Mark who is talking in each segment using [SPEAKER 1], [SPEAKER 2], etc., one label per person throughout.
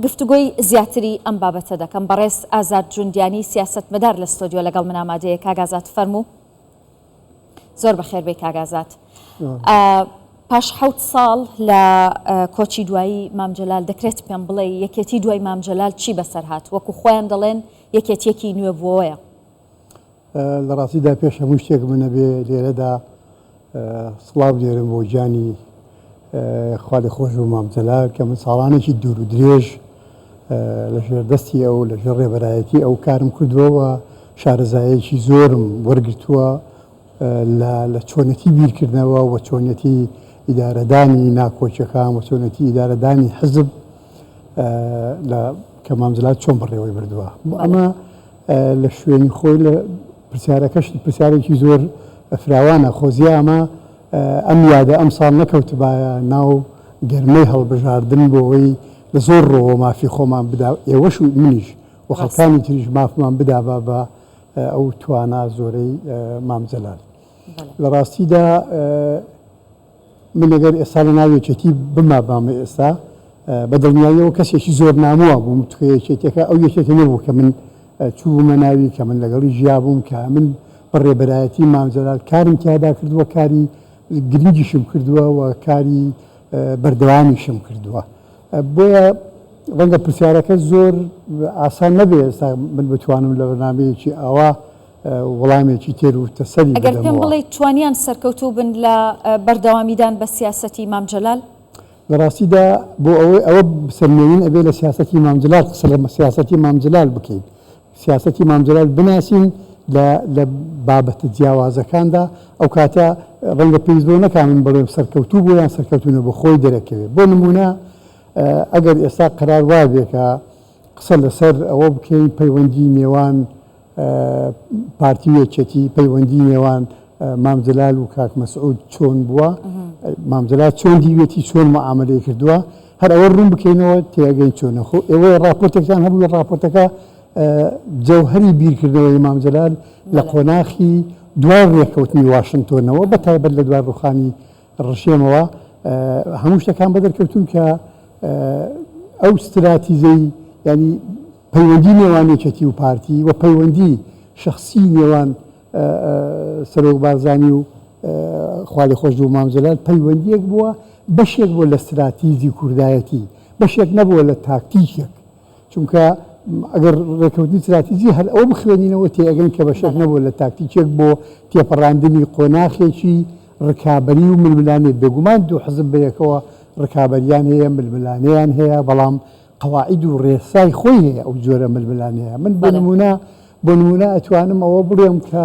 [SPEAKER 1] گفتوگۆی زیاتری ئەم بابەتە دەکەم. بەڕێز ئازاد جوندیانی سیاسەتمەدار لە ستۆدیۆ لەگەڵ من ئامادەیە. کاک ئازاد فەرموو. زۆر بەخێر بێی کاک ئازاد. پاش حەوت ساڵ لە کۆچی دوایی مام جەلال دەکرێت پێم بڵێ یەکێتی دوای مام جەلال چی بەسەر هات؟ وەکو خۆیان دەڵێن یەکێتیەکی نوێبووەوەیە.
[SPEAKER 2] لە ڕاستیدا پێش هەموو شتێک من ئەبێ لێرەدا سڵاو بنێرم بۆ گیانی خوالێخۆشبوو مام جەلال کە من ساڵانێکی دوور و درێژ لە ژێر دەستی ئەو لە ژێر ڕێبەرایەتی ئەو کارم کردووە و شارەزایەکی زۆرم وەرگرتووە لە چۆنەتی بیرکردنەوە و چۆنیەتی ئیدارەدانی ناکۆکیەکان و چۆنەتی ئیدارەدانی حزب لە کە مام جەلال چۆن بەڕێوەی بردووە ئەمە لە شوێنی خۆی لە پرسیارەکەشت پرسیارێکی زۆر فراوانە خۆزیا ئەمە ئەم یادە ئەمساڵ نەکەوتبایە ناو گەرمەی هەڵبژاردن بۆ ئەوەی لە زۆر ڕۆوە مافی خۆمان بدا ئێوەش و منیش و خەڵکانی تریش مافمان بدابا بە ئەو توانا زۆرەی مام جەلال. لە ڕاستیدا من ئەگەر ئێستا لە ناو یەکێتی بمابامە ئێستا بە دڵنیاییەوە کەسێکی زۆر نامۆ بووم چونکە یەکێتیەکە ئەو یەکێتی نەبوو کە من چووبوومە ناوی کە من لەگەڵی ژیابووم کە من بە ڕێبەرایەتی مام جەلال کارم تیادا کردووە کاری گرنگیشم کردووە و کاری بەردەوامیشم کردووە بۆیە ڕەنگە پرسیارەکە زۆر ئاسان نەبێ ئێستا من بتوانم لە بەرنامەیەکی ئاوا وڵامێکی تێر و تەسەلی
[SPEAKER 1] ئەگەر پێم بڵێیت توانیان سەرکەوتوو بن لە بەردەوامیدان بە سیاسەتی مام جەلال؟
[SPEAKER 2] لە ڕاستیدا بۆ ئەوەی ئەوە بسەلمێنین ئەبێ لە سیاسەتی مام جەلال قسە لە سیاسەتی مام جەلال بکەین، سیاسەتی مام جەلال بناسین لە لە بابەتە جیاوازەکاندا، ئەو کاتە ڕەنگە پێویست بەوە نەکا من بڵێم سەرکەوتوو بوو یان سەرکەوتوو نەبوو، خۆی دەرەکەوێ. بۆ نموونە ئەگەر ئێستا قەرار وابێ کە قسە لەسەر ئەوە بکەین پەیوەندی نێوان پارتی و یەکێتی، پەیوەندی نێوان مام جەلال و کاک مەسعود چۆن بووە، مام جەلال چۆن دیوێتی، چۆن معامەلەی کردووە، هەر ئەوە ڕوون بکەینەوە تێگەین چۆنە. خۆ ئێوە ڕاپۆرتێکتان هەبوو، لە ڕاپۆرتەکە جەوهەری بیرکردنەوەی مام جەلال لە قۆناخی دوای ڕێککەوتنی واشنتۆنەوە بە تایبەت لە دوای ڕوخانی ڕژێمەوە هەموو شتەکان بەدەرکەوتوون کە ئەو ستراتیزەی ینی پەیوەندی نێوان یەکێتی و پارتی و پەیوەندی شخصی نێوان سەرۆک بارزانی و خوالێخۆشبوو مام جەلال پەیوەندیەک بووە بەشێک بووە لە ستراتیجی کوردایەتی بەشێک نەبووە لە تاکتیکێک چونکە ئەگەر ڕێکەوتنی ستراتیجی هەر ئەوە بخوێنینەوە تێئەگەین کە بەشێک نەبووە لە تاکتیکێک بۆ تێپەڕاندنی قۆناخێکی ڕکابەری و ململانێ، بێگومان دوو حزب بەیەکەوە ڕکابەریان هەیە، ململانێیان هەیە، بەڵام قەواعید و ڕێسای خۆی هەیە ئەو جۆرە ململانێیە. من بۆ نموونە بۆ نموونە ئەتوانم ئەوە بڵێم کە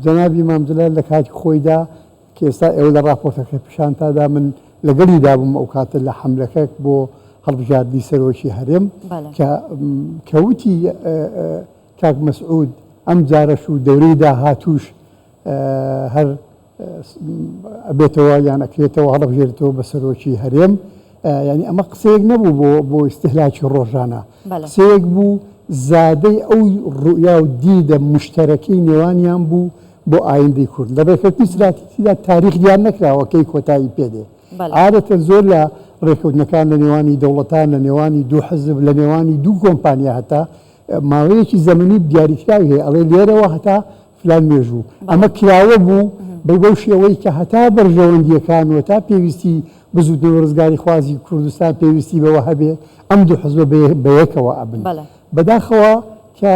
[SPEAKER 2] جەنابی مام جەلال لە کاتی خۆیدا کە ئێستا ئێوە لە ڕاپۆرتەکە پیشانتادا من لەگەڵیدا بووم ئەو کاتە لە حەملەکە بۆ هەڵبژاردنی سەرۆکی هەرێم کە کە وتی کاک مەسعود ئەم جارەش و دەورەی داهاتووش هەر ئەبێتەوە یان ئەکرێتەوە هەڵبژێرێتەوە بە سەرۆکی هەرێم یعنی ئەمە قسەیەک نەبوو بۆ بۆ ئیستهلاکی ڕۆژانە قسەیەک بوو زادەی ئەو ڕوئیا و دیدە مشتەرەکەی نێوانیان بوو بۆ ئایندەی کورد لە ڕێکەوتنی ستراتیجیدا تاریخ دیار نەکراوە کەی کۆتایی پێدێ عادەتەن زۆر لە ڕێکەوتنەکان لە نێوانی دەوڵەتان لە نێوانی دوو حزب لە نێوانی دوو کۆمپانیا هەتا ماوەیەکی زەمەنی دیاریکراوی هەیە ئەڵێ لێرەوە هەتا فلان مێژوو ئەمە کراوە بوو بە بەو شێوەی کە هەتا بەرژەوەندییەکان و تا پێویستی بزووتنەوەی ڕزگاریخوازی کوردستان پێویستی بەوە هەبێ ئەم دوو حزبە بەیەکەوە ئەبن. بەداخەوە کە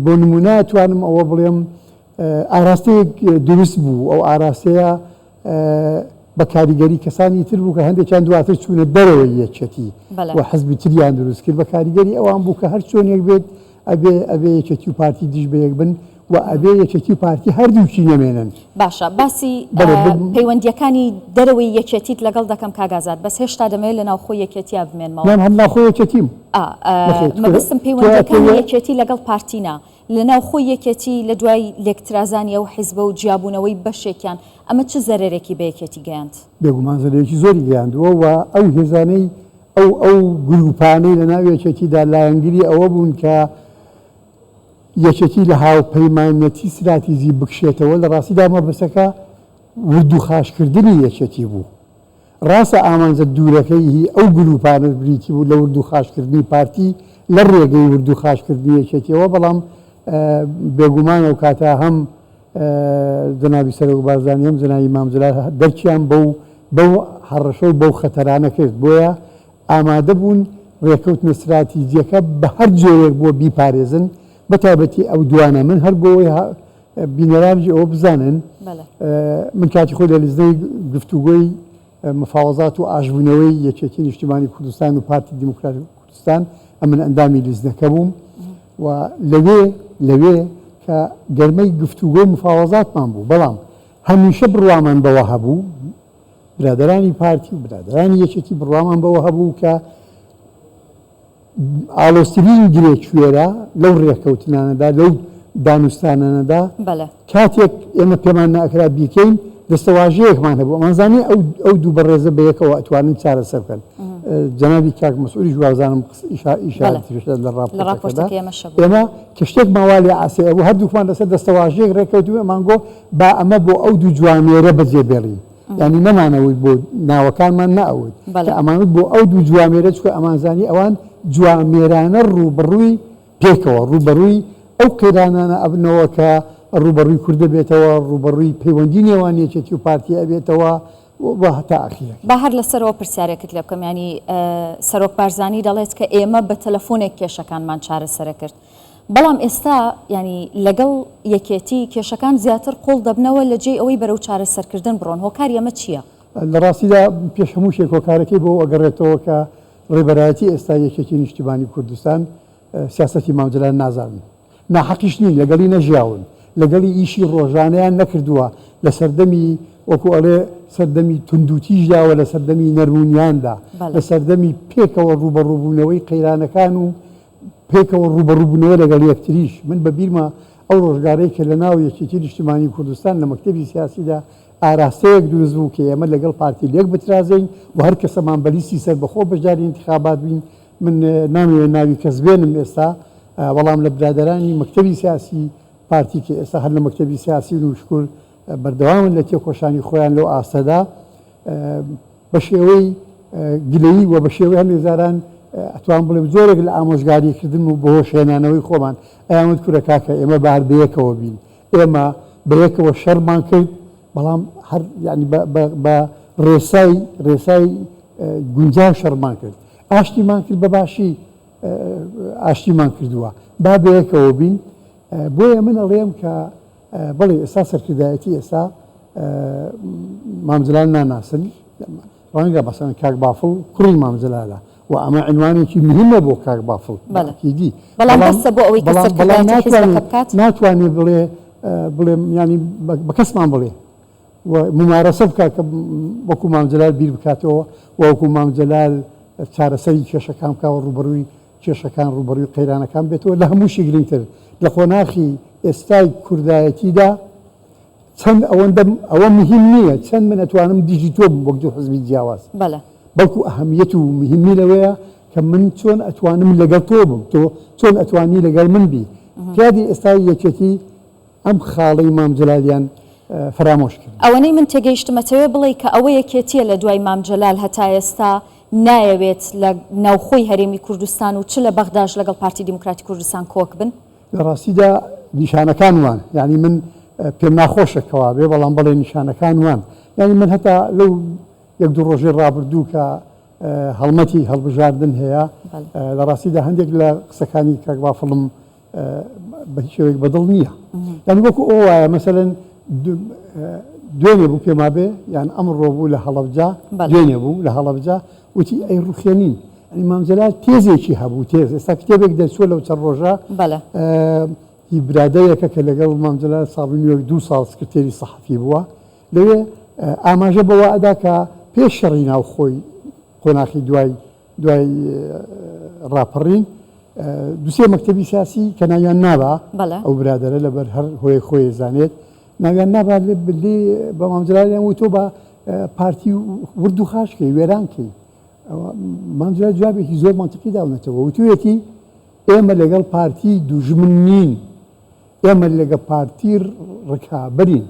[SPEAKER 2] بۆ نموونە توانم ئەوە بڵێم ئاراستەیەک دروست بوو ئەو ئاراستەیە بە کاریگەری کەسانی تر بوو کە هەندێکیان دواتر چوونە دەرەوەی یەکێتی و حزبی تریان دروست کرد بە کاریگەری ئەوان بوو کە هەر چۆنێک بێت ئەبێ ئەبێ یەکێتی و پارتی دژ بە یەک بن و ئەبێ یەکێتی و پارتی هەردووکی نەمێنن.
[SPEAKER 1] باشە باسی پەیوەندییەکانی دەرەوەی یەکێتیت لەگەڵ دەکەم کاک ئازاد بەس هێشتا دەمەوێت لە ناوخۆی یەکێتیا بمێنمەوە.
[SPEAKER 2] من هەر ناوخۆی یەکێتیم.
[SPEAKER 1] مەبەستم پەیوەندییەکانی یەکێتی لەگەڵ پارتی نا لە ناوخۆی یەکێتی لە دوای لێکترازانی ئەو حیزبە و جیابوونەوەی بەشێکیان ئەمە چ زەرەرێکی بە یەکێتی گەیاند؟
[SPEAKER 2] بێگومان زەرەرێکی زۆری گەیاندووە و ئەو هێزانەی ئەو ئەو گرووپانەی لە ناو یەکێتیدا لایەنگری ئەوە بوون کە یەکێتی لە هاوپەیمانەتی ستراتیجی بکشێتەوە، لە ڕاستیدا مەبەستەکە وردوخاشکردنی یەکێتی بوو. ڕاستە ئامانجە دوورەکەی هی ئەو گرووپانەش بریتی بوو لە وردوخاشکردنی پارتی لە ڕێگەی وردوخاشکردنی یەکێتیەوە، بەڵام بێگومان ئەو کاتە هەم جەنابی سەرۆک بارزانی هەم جەنابی مام جەلال دەرکیان بەو بەو هەڕەشە و بەو خەتەرانە کرد، بۆیە ئامادە بوون ڕێکەوتنە ستراتیجیەکە بە هەر جۆرێک بووە بیپارێزن، بەتایبەتی ئەو دوانە. من هەر بۆ ئەوەی بینەرانیش ئەوە بزانن، من کاتی خۆی لە لیژنەی گفتوگۆی مفاوەزات و ئاشبوونەوەی یەکێتی نیشتیمانی کوردستان و پارتی دیموکراتی کوردستان ئەمن ئەندامی لیژنەکە بووم و لەوێ لەوێ کە گەرمەی گفتوگۆی مفاوەزاتمان بوو، بەڵام هەمیشە بڕوامان بەوە هەبوو، برادەرانی پارتی و برادەرانی یەکێتی بڕوامان بەوە هەبوو کە ئاڵۆزترین گرێ کوێرە لەو ڕێککەوتنانەدا، لەو دانوستانانەدا، کاتێک ئێمە پێمان نەئەکرا بیکەین، دەستەواژەیەکمان هەبوو، ئەمانزانی ئەو دوو بەڕێزە بەیەکەوە ئەتوانن چارەسەر بکەن. جەنابی کاک مەسعودیش وابزانم ئیشارەتی پێ لە ڕاپۆرتەکەدا. ئێمە کە شتێکمان وا لێ عاسێ ئەبوو، هەردووکمان لەسەر دەستەواژەیەک ڕێککەوتبووین، ئەمانگۆ با ئەمە بۆ ئەو دوو جوامێرە بەجێ بێڵین. یانی نەمانەوت بۆ ناوەکانمان نەئەوت کە ئەمانوت بۆ ئەو دوو جوامێرە چونکە ئەمانزانی ئەوان جوامێرانە ڕووبەڕووی پێکەوە ڕووبەڕووی ئەو قەیرانانە ئەبنەوە کە ڕووبەڕووی کورد دەبێتەوە ڕووبەڕووی پەیوەندی نێوان یەکێتی و پارتی ئەبێتەوە و هەتا ئەخیرەکەی.
[SPEAKER 1] با هەر لەسەرەوە پرسیارێکت لێ بکەم یانی سەرۆک بارزانی دەڵێت کە ئێمە بە تەلەفۆنێک کێشەکانمان چارەسەرەکرد بەڵام ئێستا یانی لەگەڵ یەکێتی کێشەکان زیاتر قوڵ دەبنەوە لە جێی ئەوەی بەرەو چارەسەرکردن بڕۆن هۆکاری ئەمە چییە؟
[SPEAKER 2] لە ڕاستیدا پێش هەموو شتێک هۆکارەکەی بۆ ئەگەڕێتەوە کە ڕێبەرایەتی ئێستای یەکێتی نیشتیمانی کوردستان سیاسەتی مام جەلال نازانن. ناحەقیش نین، لەگەڵی نەژیاون، لەگەڵی ئیشی ڕۆژانەیان نەکردووە لە سەردەمی وەکو ئەڵێ سەردەمی توندوتیژدا و لە سەردەمی نەرمونیاندا، لە سەردەمی پێکەوە ڕووبەڕووبوونەوەی قەیرانەکان و پێکەوە ڕووبەڕووبوونەوە لەگەڵ یەکتریش. من بە بیرمە ئەو ڕۆژگارەی کە لە ناو یەکێتی نیشتیمانی کوردستان لە مەکتەبی سیاسیدا ئاراستەیەک دروست بوو کە ئێمە لەگەڵ پارتی لێک بترازێین و هەر کەسەمان بە لیستی سەربەخۆ بەشداری ئینتخابات بین. من نامەوێت ناوی کەس بێنم ئێستا، بەڵام لە برادەرانی مەکتەبی سیاسی پارتی کە ئێستا هەر لە مەکتەبی سیاسین و شکور بەردەوامن لە تێکۆشانی خۆیان لەو ئاستەدا، بە شێوەی گلەیی و بە شێوەی هەندێک جاران ئەتوان بڵێم جۆرێک لە ئامۆژگاری کردن و بەهۆش هێنانەوەی خۆمان ئەیان وت کورە کاکە ئێمە با هەر بەیەکەوە بین ئێمە بەیەکەوە شەڕمان کرد بەڵام هەر یعنی بە ڕێسای ڕێسای گونجاو شەڕمان کرد ئاشتیمان کرد بە باشی ئاشتیمان کردووە با بەیەکەوە بین بۆیە من ئەڵێم کە بەڵێ ئێستا سەرکردایەتی ئێستا مام جەلال ناناسن، ڕەنگە مەسەلەن کاک بافڵ کوڕی مام جەلالە و ئەمە عینوانێکی مهمە بۆ کاک بافڵ ئەکیدی،
[SPEAKER 1] بەڵام بەسە بۆ ئەوەی کە سەرکردایەتی حیزبەکە بکات؟
[SPEAKER 2] ناتوانێ بڵێ بڵێم یانی بە کەسمان بڵێ و مومارەسە بکات کە وەکوو مام جەلال بیر بکاتەوە و وەکوو مام جەلال چارەسەری کێشەکان بکا و ڕووبەڕووی کێشەکان ڕووبەڕووی قەیرانەکان بێتەوە، لە هەمووشی گرنگتر لە قۆناخی ئێستای کوردایەتیدا چەند ئەوەندە ئەوە مهم نییە چەند من ئەتوانم دژی تۆ بم وەک دوو حزبی جیاواز، بەڵکو ئەهەمیەت و مهمی لەوەیە کە من چۆن ئەتوانم لەگەڵ تۆ بم، تۆ چۆن ئەتوانی لەگەڵ من بی. قیادی ئێستای یەکێتی ئەم خاڵەی مام جەلالیان فەرامۆش کرد.
[SPEAKER 1] ئەوەنەی من تێگەیشتم ئەتەوێ بڵێی کە ئەوە یەکێتیە لە دوای مام جەلال هەتا ئێستا نایەوێت لە ناوخۆی هەرێمی کوردستان و چ لە بەغداش لەگەڵ پارتی دیموکراتی کوردستان کۆک بن؟
[SPEAKER 2] لە ڕاستیدا نیشانەکان وان، یانی من پێم ناخۆشە کە وابێ بەڵام بەڵێ نیشانەکان وان، یانی من هەتا لەو یەک دوو ڕۆژەی ڕابردوو کە هەڵمەتی هەڵبژاردن هەیە لە ڕاستیدا هەندێک لە قسەکانی کاک بافڵم بە هیچ شێوەیەک بەدڵ نییە یعنی وەکو ئەو وایە مەسەلەن دوێنێ بوو پێما بێ یان ئەمڕۆ بوو لە هەڵەبجە دوێنێ بوو لە هەڵەبجە وتی ئەی ڕوخێنین ئەنی مام جەلال تێزێکی هەبوو تێز ئێستا کتێبێک دەرچووە لەو چەند ڕۆژە هی برادەرێکە کە لەگەڵ مام جەلال ساڵ و نیوێک دوو ساڵ سکرتێری سەحەفی بووە لەوێ ئاماژە بەوە ئەدا کە پێش شەڕی ناوخۆی قۆناخی دوای دوای ڕاپەڕین دوسێ مەکتەبی سیاسی کە ناویان نابا ئەو برادەرە لەبەر هەر هۆیەک خۆی زانێت ناویان نابا لێ بە مام جەلالیان وتۆ بە پارتی ورد و خاشکەی وێرانکەی مام جەلال جوابێکی زۆر مەنتقی داونەتەوە وتویەتی ئێمە لەگەڵ پارتی دوژمن نین ئێمە لەگە پارتی ڕکابەرین،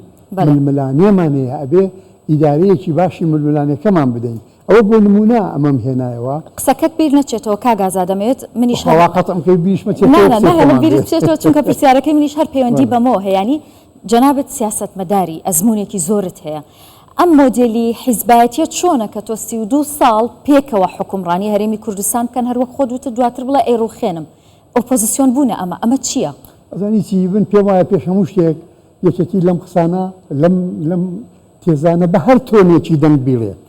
[SPEAKER 2] ململانێمان هەیە، ئەبێ ئیدارەیەکی باشی ململانێکەمان بدەین. ئەوە بۆ نموونە ئەمەم هێنایەوە.
[SPEAKER 1] قسەکەت بیر نەچێتەوە کاک ئازاد ئەمەوێت منیش هەر.
[SPEAKER 2] خوا قەتعم کەی بیریشم ئەچێتەوە
[SPEAKER 1] نا نا
[SPEAKER 2] قسەی
[SPEAKER 1] ناهێڵم
[SPEAKER 2] خۆمان
[SPEAKER 1] بیرت
[SPEAKER 2] بێ.
[SPEAKER 1] بچێتەوە چونکە پرسیارەکەی منیش هەر پەیوەندی
[SPEAKER 2] بەڵێ.
[SPEAKER 1] بەمەوە هەیە یانی جەنابت سیاسەتمەداری ئەزموونێکی زۆرت هەیە ئەم مۆدێلی حیزبایەتیە چۆنە کە تۆ 32 ساڵ پێکەوە حوکمڕانی هەرێمی کوردستان بکەن هەر وەک خۆت وتت دواتر بڵێ ئەیڕوخێنم ئۆپۆزسیۆن بوونە ئەمە ئەمە چییە؟
[SPEAKER 2] ئەزانی چی من پێم وایە پێش هەموو شتێک یەکێتی لەم قسانە لەم لەم تێزانە بە هەر تۆنێکی دەنگ بیڵێت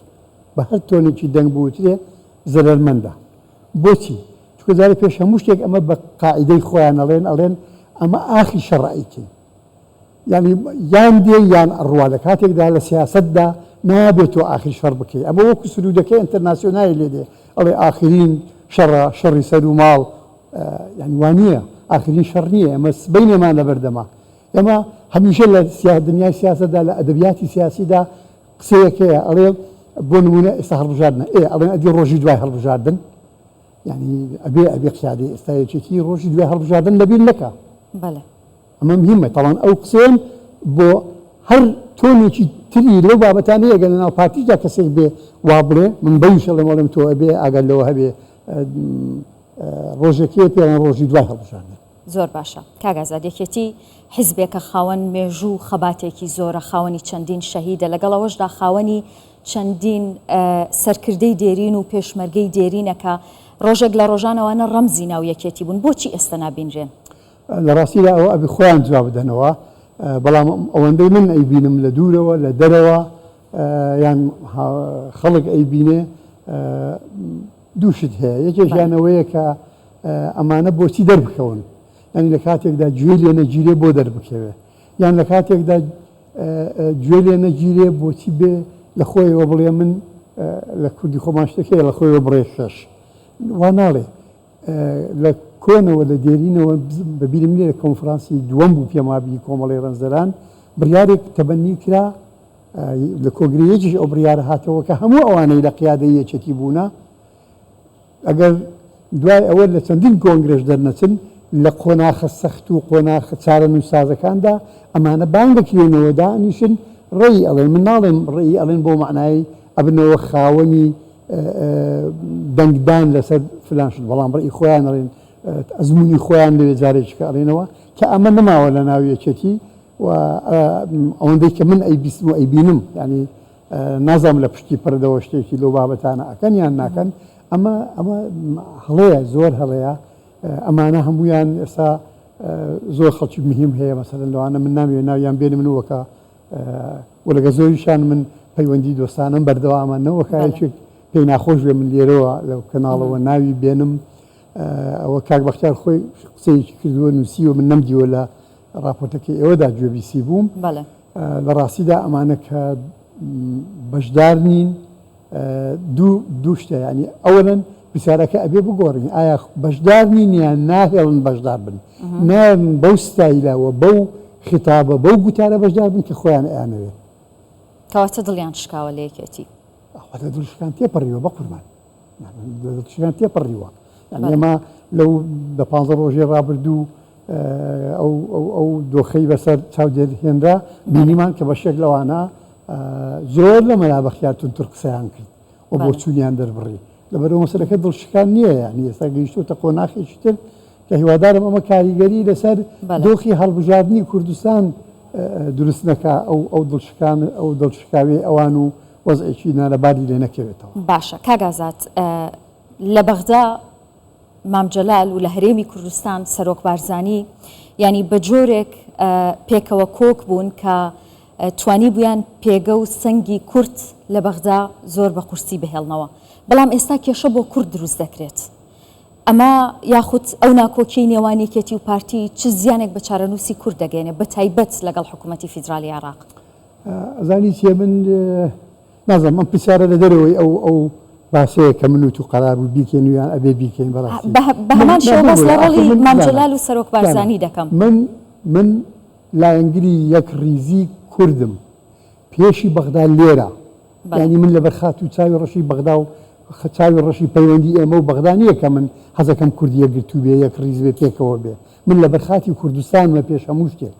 [SPEAKER 2] بە هەر تۆنێکی دەنگ بوترێ زەرەرمەندە. بۆچی؟ چونکە جارێ پێش هەموو شتێک ئەمە بە قاعیدەی خۆیان ئەڵێن ئەڵێن ئەمە ئاخی شەڕ ئەیکەین. یانی یان دێ یان ئەڕوا لە کاتێکدا لە سیاسەتدا نابێت تۆ ئاخیر شەڕ بکەی. ئەمە وەکو سرودەکەی ئەنتەرناسیۆنالی لێ دێ ئەڵێ ئاخرین شەڕە شەڕی سەر و ماڵ یانی وا نییە ئاخرین شەڕ نییە ئێمە سبەینێمان لەبەردەمە. ئێمە هەمیشە لە دنیای سیاسەتدا لە ئەدەبیاتی سیاسیدا قسەیەک هەیە ئەڵێ بۆ نمونە ئێستا هەڵبژاردنە ئێ ئەڵێن ئەدی ڕۆژی دوای هەڵبژاردن یعنی ئەبێ ئەبێ قیادەی ئێستا یەکێتی ڕۆژی دوای هەڵبژاردن لەبیر نەکا
[SPEAKER 1] بەڵێ
[SPEAKER 2] ئەمە مهمە تاوان ئەو قسەیەم بۆ هەر تۆنێکی تری لەو بابەتانەیە ئەگەر لەناو پارتیشدا کەسێک بێ وا بڵێ من بەویش ئەڵێم ئەڵێم تۆ ئەبێ ئاگات لەوە هەبێ ڕۆژێک هەیە پێیان ڕۆژی دوای هەڵبژاردن.
[SPEAKER 1] زۆر باشە کاک ئازاد یەکێتی حیزبێکە خاوەن مێژوو و خەباتێکی زۆرە خاوەنی چەندین شەهیدە لەگەڵ ئەوەشدا خاوەنی چەندین سەرکردەی دێرین و پێشمەرگەی دێرینە کە ڕۆژێک لە ڕۆژان ئەوانە ڕەمزی ناو یەکێتی بوون بۆچی ئێستا نابینرێن؟
[SPEAKER 2] لە ڕاستیدا ئەوە ئەبێ خۆیان جواب بدەنەوە بەڵام ئەوەندەی من ئەیبینم لە دوورەوە لە دەرەوە یان خەڵک ئەیبینێ دوو شت هەیە یەکێکیان ئەوەیە کە ئەمانە بۆچی دەربکەون یانی لە کاتێکدا گوێی لێ نەگیرێ بۆ دەربکەوێ یان لە کاتێکدا گوێ لێ نەگیرێ بۆچی بێ لە خۆیەوە بڵێ من لە کوردی خۆمان شتێک هەیە لە خۆیەوە بڕێ شەش وا ناڵێ لە کۆنەوە لە دێرینەوە بەبیرم نییە لە کۆنفرانسی دووەم بوو پێم وابی کۆمەڵی ڕەنجدەران بڕیارێک تەبەنی کرا لە کۆگرەی یەکیش ئەو بڕیارە هاتەوە کە هەموو ئەوانەی لە قیادەی یەکێتی بوونە ئەگەر دوای ئەوە لە چەندین کۆنگرەش دەرنەچن لە قۆناخە سەخت و قۆناخە چارەنووسسازەکاندا ئەمانە بانگ دەکرێنەوە دانیشن ڕێی ئەڵێن من ناڵێم ڕێی ئەڵێن بۆ مەعنای ئەبنەوە خاوەنی دەنگدان لەسەر فلان شت بەڵام ڕێی خۆیان ئەڵێن ئەزموونی خۆیان لەوێ جارێکیکە ئەڵێنەوە کە ئەمە نەماوە لە ناو یەکێتی و ئەوەندەی کە من ئەیبیستم و ئەیبینم یانی نازانم لە پشتی پردەوە شتێکی لەو بابەتانە ئەکەن یان ناکەن ئەمە ئەمە هەڵەیە زۆر هەڵەیە ئەمانە هەمویان ئێستا زۆر خەڵکی مهم هەیە مەسەلەن لەوانە من نامەوێ ناویان بێنم من وەکە و لەگە زۆریشان من پەیوەندی دۆستانم بەردەوامە نەوەکە یەکێک پێی ناخۆش بێ من لێرەوە لەو کەناڵەوە ناوی بێنم ئەوە کاک بەختیار خۆی قسەیەکی کردووە نووسیوە من نەمدیوە لە ڕاپۆرتەکەی ئێوەدا گوێبیسی بووم.
[SPEAKER 1] بەڵێ.
[SPEAKER 2] لە ڕاستیدا ئەمانە کە بەشدار نین دوو دوو شتە یانی ئەوەلەن پرسیارەکە ئەبێ بگۆڕین ئایا بەشدار نین یان ناهێڵن بەشدار بن نایەن بەو ستایلە و بەو خیتابە بەو گوتارە بەشدار بن کە خۆیان ئەیانەوێ.
[SPEAKER 1] کەواتە دڵیان شکاوە لە یەکێتی.
[SPEAKER 2] ئەوە لە دڵ شکان تێپەڕیوە بەقوربان. دڵشکان تێپەڕیوە. یانی ئێمە لەو دە پانزە ڕۆژی ڕابردوو ئەو ئەو دۆخەی بەسەر چاودێر هێنرا بینیمان کە بەشێک لەوانە زۆر لە مەلا بەختیار توندتر قسەیان کرد و بۆچوونیان دەربڕی لەبەرئەوە مەسەلەکە دڵشکان نییە یانی ئێستا گەیشتووەتە قۆناخێکی تر کە هیوادارم ئەمە کاریگەری لەسەر دۆخی هەڵبژاردنی کوردستان دروست نەکا ئەو ئەو دڵشکان ئەو دڵشکاوی ئەوان و وەزعێکی نالەباری لێ نەکەوێتەوە.
[SPEAKER 1] باشە کاک ئازاد لە بەغدا مام جەلال و لە هەرێمی کوردستان سەرۆک بارزانی یانی بە جۆرێک پێکەوە کۆک بوون کە توانیبوویان پێگە و سەنگی کورد لە بەغدا زۆر بە قورسی بهێڵنەوە بەڵام ئێستا کێشە بۆ کورد دروست دەکرێت ئەمە یاخود ئەو ناکۆکیەی نێوان یەکێتی و پارتی چ زیانێک بە چارەنووسی کورد دەگەیەنێ بە تایبەت لەگەڵ حکوومەتی فیدرالی عێراق؟
[SPEAKER 2] ئەزانی چیە من نازانم ئەم پرسیارە لە دەرەوەی ئەو ئەو باسەیە کە من و تو قەرار بوو بیکەین و یان ئەبێ بیکەین بەڕاستی
[SPEAKER 1] بە هەمان شێوە باس لە ڕۆڵی مام جەلال و سەرۆک بارزانی دەکەم.
[SPEAKER 2] من من لایەنگری یەک ڕیزی کوردم پێشی بەغدا لێرە یانی من لەبەر خاتوو چاوی ڕەشی بەغدا و چاوی ڕەشی پەیوەندی ئێمە و بەغدا نییە کە من حەزەکەم کورد یەکگرتوو بێ یەک ڕیز بێ پێکەوە بێ من لەبەر خاتی کوردستانمە پێش هەموو شتێک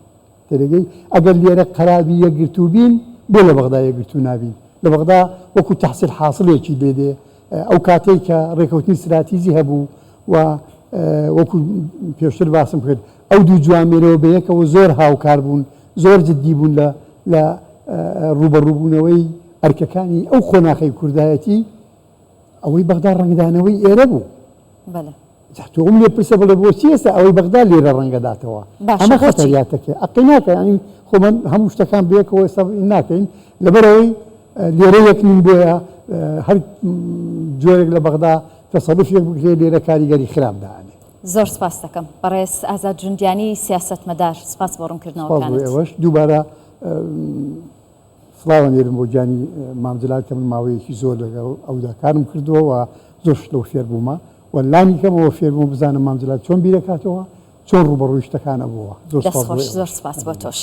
[SPEAKER 2] تێدەگەی؟ ئەگەر لێرە قەرابی یەکگرتوو بین، بۆ لە بەغدا یەکگرتوو نابین؟ لە بەغدا وەکو تەحسیل حاسڵێکی لێ دێ. ئەو کاتەی کە ڕێکەوتنی ستراتیجی هەبوو و وەکو پێشتر باسم کرد ئەو دوو جوامێرەوە بەیەکەوە زۆر هاوکار بوون، زۆر جدی بوون لە لە ڕووبەڕووبوونەوەی ئەرکەکانی ئەو قۆناخەی کوردایەتی، ئەوەی بەغدا ڕەنگدانەوەی ئێرە بوو.
[SPEAKER 1] بەلێ.
[SPEAKER 2] جا تۆ ئەوم لێ پرسە بڵێ بۆچی ئێستا ئەوەی بەغدا لێرە ڕەنگەداتەوە؟
[SPEAKER 1] باشە
[SPEAKER 2] ئەمە
[SPEAKER 1] بۆچی؟
[SPEAKER 2] خەتەریاتەکەی ئەقی ناکە یانی خۆ من هەموو شتەکان بەیەکەوە ئێستا ناکەین لەبەرئەوەی لێرە یەک نین بۆیە هەر جۆرێک لە بەغدا تەسەروفێک بکرێت لێرە کاریگەری خراپ دائەنێ.
[SPEAKER 1] زۆر سپاست دەکەم بەڕێز ئازاد جوندیانی سیاسەتمەدار سپاس بۆ
[SPEAKER 2] سپاس بۆ
[SPEAKER 1] ڕوونکردنەوەکانت.
[SPEAKER 2] ئێوەش دووبارە سڵاو ئەنێرم بۆ گیانی مام جەلال کە من ماوەیەکی زۆر لەگەڵ ئەودا کارم کردووە و زۆر شت لەو فێر بوومە و لانی کەمەوە فێر بووم بزانم مام جەلال چۆن بیرەکاتەوە چۆن ڕووبەڕووی شتەکان ئەبووە. زۆر
[SPEAKER 1] دەست
[SPEAKER 2] سپاس بۆ
[SPEAKER 1] خۆش زۆر
[SPEAKER 2] ئێوەش.
[SPEAKER 1] سپاس بۆ تۆش.